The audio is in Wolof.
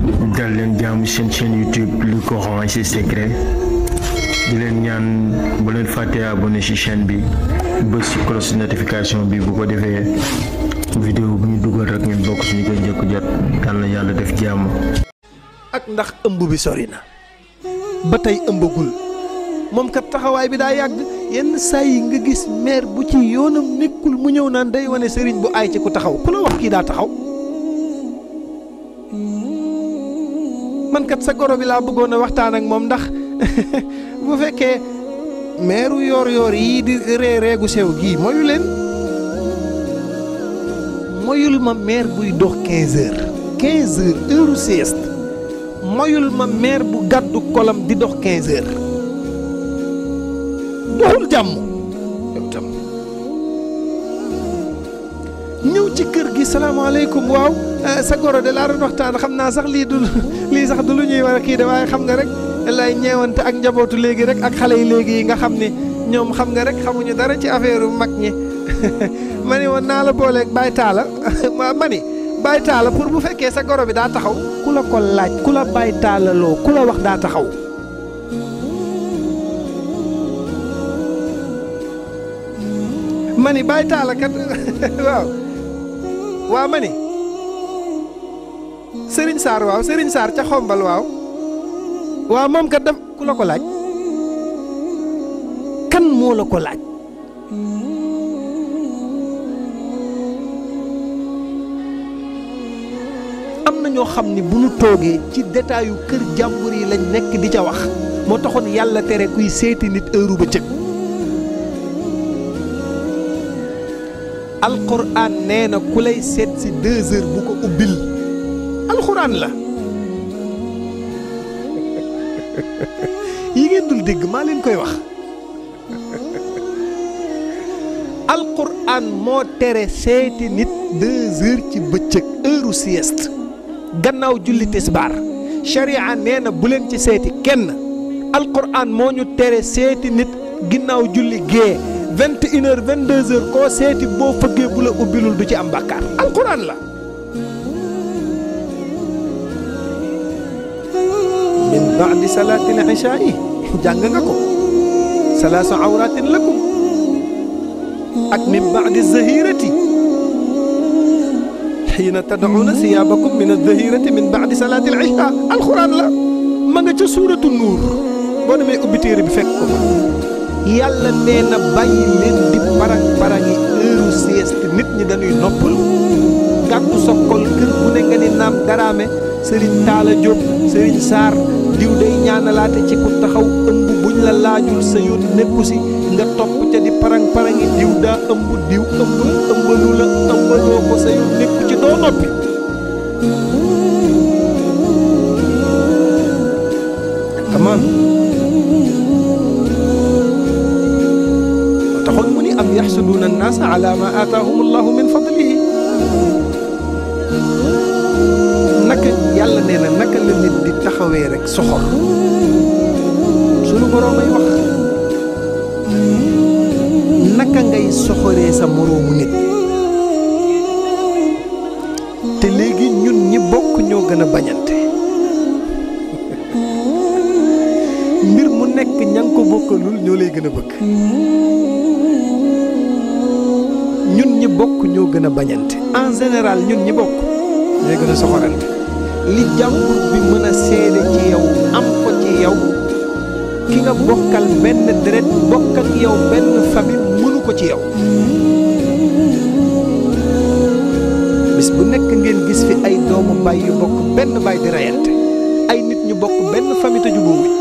dal leen jaamu seen chaîne YouTube Le Coran et ses secrets di leen ñaan bu leen fàtte abonné ci chaîne bi bës ci cloche notification bi bu ko defee vidéo bu ñu dugal rek ngeen bokk ci ñu koy njëkk jot yal na yàlla def jàmm. ak ndax ëmb bi sori na ba tey ëmbagul moom kat taxawaay bi daa yàgg yenn saa yi nga gis maire bu ci yoonam nekkul mu ñëw naan day wane sëriñ bu aay ci ku taxaw ku la wax kii daa taxaw. man kat sa goro bi laa bëggoon a waxtaan ak moom ndax bu fekkee meeru yoor yii di reegu sew gii moyu leen moyul ma meer buy dox 15 heures heure sieste moyul ma meer bu gàddu kolam di dox 15 heures doxul jàmm yow tam ñëw ci kër gi salaamaaleykum waaw sa goro de laa doon waxtaan xam naa sax lii sax du lu ñuy war a kii de waaye xam nga rek lay ñeewante ak njabootu léegi rek ak xale yi léegi yi nga xam ni ñoom xam nga rek xamuñu dara ci affaire mag ñi ma ni woon naa la booleeg Baye Talla ma ni Baye Talla pour bu fekkee sa goro bi daa taxaw ku la ko laaj ku la Baye Talla loo ku la wax daa taxaw ma ni Baye Talla kat waaw ma ni Serigne Sarr waaw Serigne Sarr ca xombal waaw moom kat def ku la ko laaj kan moo la ko laaj am na ñoo xam ni bu ñu toogee ci détail yu kër jàmbur yi lañ nekk di ca wax moo taxoon yàlla tere kuy seeti nit heure ba cëg alxuraan nee na ku lay seet si 2 heures bu ko ubbil alxuraan la yi ngeen dul dégg maa leen koy wax alxuraan moo tere seeti nit 2 heures ci bëccëg heure sieste gannaaw julli tisbaar sharia nee na bu leen ci seeti kenn alxuraan moo ñu tere seeti nit ginnaaw julli gée 21 heures 22 heures koo seeti boo fëggee bu la ubbilul du ci am bàkkaar alxuraan la min baadi salaatil ishaa yi jàng nga ko salaasu awraatin lakum ak min baadi zahirati xiina tad'uuna siyaabakum min azahirati min baadi salaatil ishaa alxuraan la ma nga ca suuratu nuur boo demee ubbi téere bi fekk ko fa yàlla nee na bàyyi leen di parang-parangi heure sieste nit ñi dañuy noppal gàddu sa kol kër bu ne nga ni naam daraame Serigne Talla Diop Serigne Sarr diw day ñaanalaate ci ku taxaw ëmb buñ la laajul sa yoon nekku si nga topp ca di parang-parangi diw daa ëmb diw ëmbul ëmbalu la ëmbaloo ko sa yoon nekku ci doo noppi kamaan taxoon mu ni am yaxsuduuna annaasa ala ma aataahum allahu min fadlihi naka yàlla nee na naka la nit di taxawee rek soxor sunu boroom ay wax naka ngay soxoree sa moroomu nit te léegi ñun ñi bokk ñoo gën a bañante mbir mu nekk ña nga ko bokkalul ñoo lay gën a bëgg ñun ñi bokk ñoo gën a bañante en général ñun ñi bokk ñooy gën a soxorante li jàmbur bi mën a seede ci yow am ko ci yow ki nga bokkal benn deret bokk ak yow benn famille mënu ko ci yow bis bu nekk ngeen gis fi ay doomu baay yu bokk benn baay di reyante ay nit ñu bokk benn famille te jubóowuñ